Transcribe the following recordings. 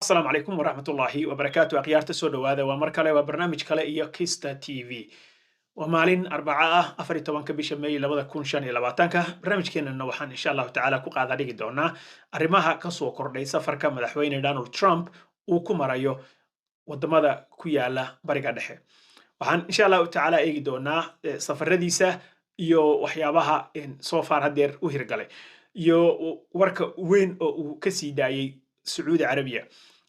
Asalaamu calaykum waraxmatullaahi wabarakaatu. Akhyaarta, soo dhowaada. Waa mar kale, waa barnaamij kale iyo Kista TV. Waa maalin Arbaca ah, 14-ka bisha May 2025-ka. Barnaamijkeenana waxaan insha Allahu tacaala ku qaada dhigi doonaa arrimaha kasoo kordhay safarka Madaxweyne Donald Trump uu ku marayo wadamada ku yaala Bariga Dhexe. Waxaan insha Allahu tacaala eegi doonaa safaradiisa iyo waxyaabaha soo far hadeer u hirgalay iyo warka weyn oo uu kasii daayey Sacuudi Carabiya.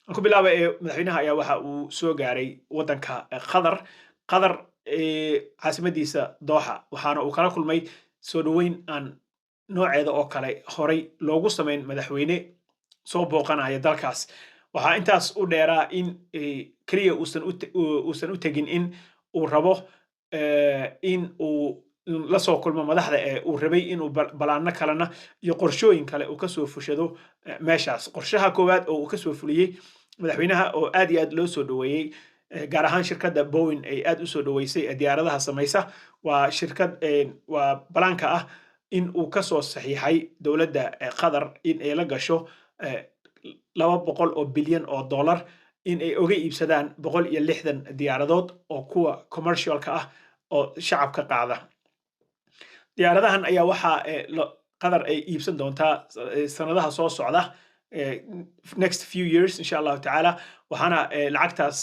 Aan ku bilaaba ee madaxweynaha ayaa waxa uu soo gaaray waddanka Qatar, Qatar caasimadiisa Dooxa, waxaana uu kala kulmay soo dhoweyn aan nooceeda oo kale horay loogu samayn madaxweyne soo booqanaya dalkaas. Waxaa intaas u dheeraa in keliya uusan u tegin in uu rabo in uu la soo kulmo madaxda, ee uu rabay inuu balaano kalena iyo qorshooyin kale uu kasoo fushado meeshaas. Qorshaha koowaad oo uu kasoo fuliyey madaxweynaha oo aad iyo aad loo soo dhoweeyey, gaar ahaan shirkadda Boeing ay aad usoo dhoweysay ee diyaaradaha samaysa, waa shirkad waa balaanka ah in uu kasoo saxiixay dowladda Qatar in ay la gasho 200 oo bilyan oo dollar in ay oga iibsadaan 160 diyaaradood oo kuwa commercialka ah oo shacabka qaada. Diyaaradahan ayaa waxaa Qatar ay iibsan doontaa sanadaha soo socda, next few years insha Allahu tacaala, waxaana lacagtaas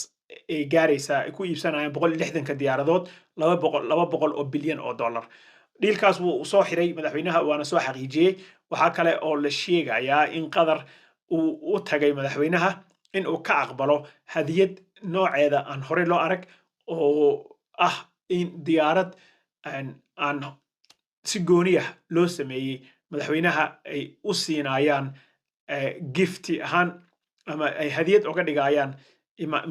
ay gaaraysaa ay ku iibsanayaan 160-ka diyaaradood 200 oo bilyan oo dollar. Dealkaas wuu soo xiray madaxweynaha, waana soo xaqiijiyey. Waxaa kale oo la sheegayaa in Qatar uu u tagay madaxweynaha in uu ka aqbalo hadiyad nooceeda aan horey loo arag, oo ah in diyaarad aan si gooniyah loo sameeyey madaxweynaha ay u siinayaan gifti ahaan ama ay hadiyad uga dhigayaan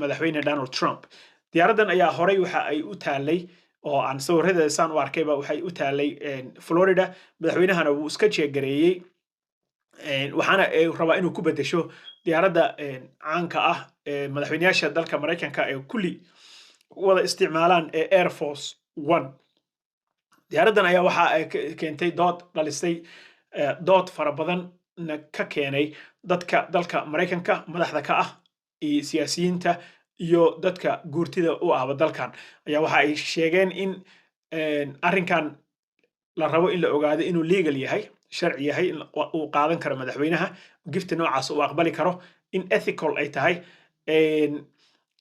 Madaxweyne Donald Trump. Diyaaraddan ayaa horey waxa ay u taalay, oo aan sawiradeeda saan u arkayba, waxay u taalay Florida. Madaxweynahana wuu iska jeegareeyey, waxaana rabaa inuu ku bedesho diyaaradda caanka ah ee madaxweyneyaasha dalka Maraykanka ee kulli wada isticmaalaan ee Air Force One. Diyaaraddan ayaa waxa ay keentay dood, dhalisay dood fara badanna ka keenay dadka dalka Maraykanka madaxda ka ah iyo siyaasiyiinta iyo dadka guurtida u ahba dalkan ayaa waxa ay sheegeen in arrinkan la rabo in la ogaado inuu legal yahay, sharci yahay, in uu qaadan karo madaxweynaha gifti noocaas, uu aqbali karo, in ethical ay tahay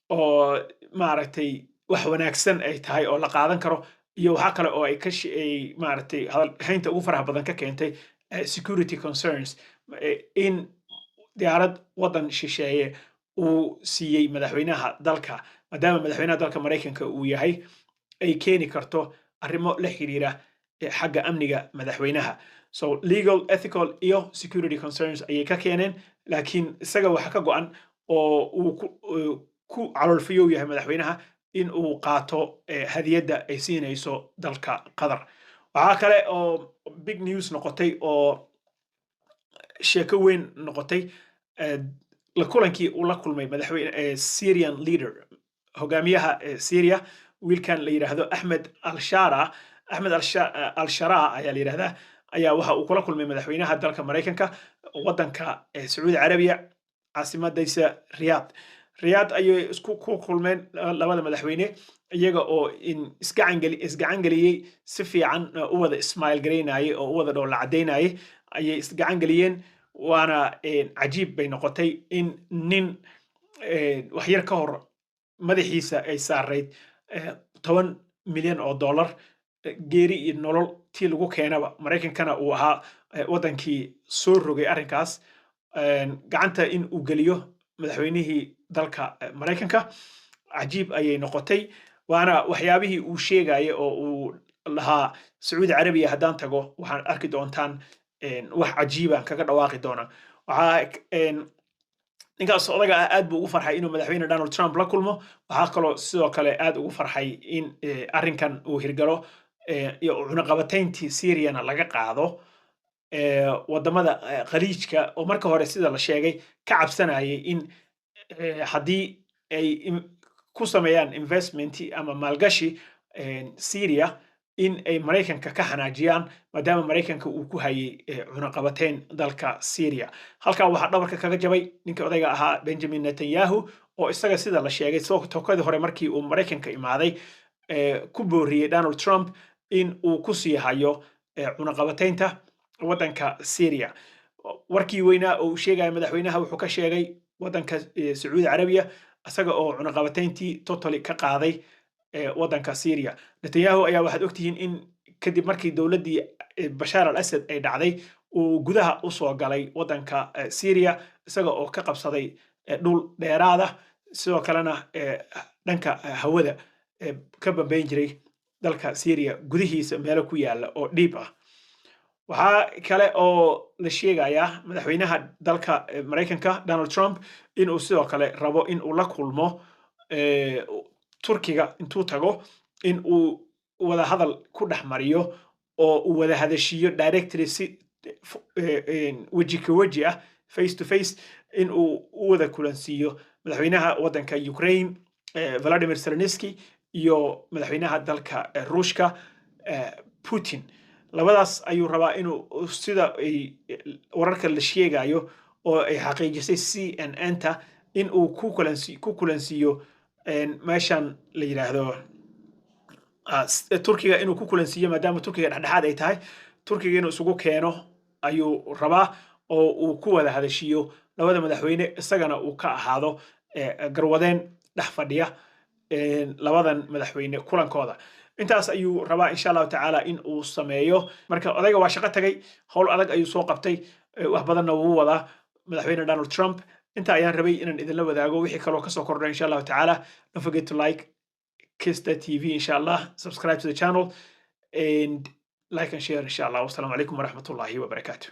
oo maaragtay wax wanaagsan ay tahay oo la qaadan karo. Iyo waxaa kale oo ay ka ay maaragtay hadal haynta ugu faraha badan ka keentay security concerns, in diyaarad waddan shisheeye uu siiyey madaxweynaha dalka, maadaama madaxweynaha dalka Maraykanka uu yahay, ay keeni karto arrimo la xiriira xagga amniga madaxweynaha. So legal, ethical iyo security concerns ayay ka keeneen, laakiin isaga waxa ka go'an oo uu ku caloolfiyow yahay madaxweynaha in uu qaato hadiyadda ay siinayso dalka Qatar. Waxaa kale oo big news noqotay oo sheeko weyn noqotay la kulankii uu la kulmay madaxweyne Syrian leader, hogaamiyaha Syria, wiilkan la yidhaahdo Axmed Al-Shara. Axmed Al-Shara ayaa la yidhahdaa. Ayaa waxa uu kula kulmay madaxweynaha dalka Maraykanka waddanka Sacuudi Carabiya, caasimadaysa Riyaad. Riyaad ayay isku ku kulmeen labada madaxweyne, iyaga oo isgacan geliyey, si fiican u wada smile garaynayay oo u wada dhoolla caddaynayay ayay isgacan geliyeen. Waana cajiib bay noqotay in nin wax yar ka hor madaxiisa ay saarayd 10 milyan oo dollar, geeri iyo nolol tii lagu keenaba, Maraykankana uu ahaa waddankii soo rogay arrinkaas, gacanta in uu geliyo madaxweynihii dalka Maraykanka, cajiib ayay noqotay. Waana waxyaabihii uu sheegaya oo uu lahaa Sacuudi Carabiya haddaan tago waxaan arki doontaan wax cajiibaan kaga dhawaaqi doonaa. Waxaa ninkaas odaga ah aad buu ugu farxay inuu Madaxweyne Donald Trump la kulmo. Waxaa kaloo sidoo kale aad ugu farxay in arrinkan uu hirgalo iyo cunaqabatayntii Syriana laga qaado. Wadamada Khaliijka oo marka hore, sida la sheegay, ka cabsanayay in haddii ay ku sameeyaan investment ama maalgashi Syria. In ay Maraykanka ka xanaajiyaan, maadaama Maraykanka uu ku hayay cunaqabateyn dalka Syria. Halkaa waxaa dhabarka kaga jabay ninka odayga ahaa, Benjamin Netanyahu, oo isaga, sida la sheegay, tokadii hore markii uu Maraykanka imaaday ku booriyey Donald Trump in uu ku sii hayo cunaqabateynta waddanka Syria. Warkii weynaa oo uu sheegaya madaxweynaha wuxuu ka sheegay waddanka Sacuudi Carabiya, isaga oo cunaqabateyntii totally ka qaaday waddanka Syria. Netanyahu ayaa waxaad ogtihiin in kadib markii dowladdii Bashaar al Asad ay dhacday uu gudaha usoo galay waddanka Syria, isaga oo ka qabsaday dhul dheeraada, sidoo kalena dhanka hawada ka bambeyn jiray dalka Syria gudihiisa meelo ku yaala oo dhiib ah. Waxaa kale oo la sheegayaa madaxweynaha dalka Maraykanka, Donald Trump, inuu sidoo kale rabo in uu la kulmo Turkiga intuu tago, in uu wada hadal ku dhex mariyo oo uu wada hadashiiyo directly, si weji ka weji ah, face to face, in uu u wada kulansiiyo madaxweynaha waddanka Ukraine, Vladimir Zelensky, iyo madaxweynaha dalka Ruushka, Putin. Labadaas ayuu rabaa inuu, sida ay wararka la sheegayo oo ay xaqiijisay CNN ta, in uu ku kulansiiyo meeshan la yidhaahdo Turkiga, inuu ku kulansiiyo, maadaama Turkiga dhexdhexaad ay tahay. Turkiga inuu isugu keeno ayuu rabaa oo uu ku wada hadashiiyo labada madaxweyne, isagana uu ka ahaado garwadeen dhex fadhiya labadan madaxweyne kulankooda. Intaas ayuu rabaa, insha Allahu tacaala, in uu sameeyo. Marka odayga waa shaqo tagay, howl adag ayuu soo qabtay, wax badanna wuu wadaa madaxweyne Donald Trump. Inta ayaan rabay inaan idinla wadaago. Wixii kaloo kasoo kordha, insha Allahu tacaala, don't forget to like Kista TV, insha Allah, subscribe to the channel and like and share, insha Allah. Wasalaamu calaykum waraxmatullahi wabarakaatu.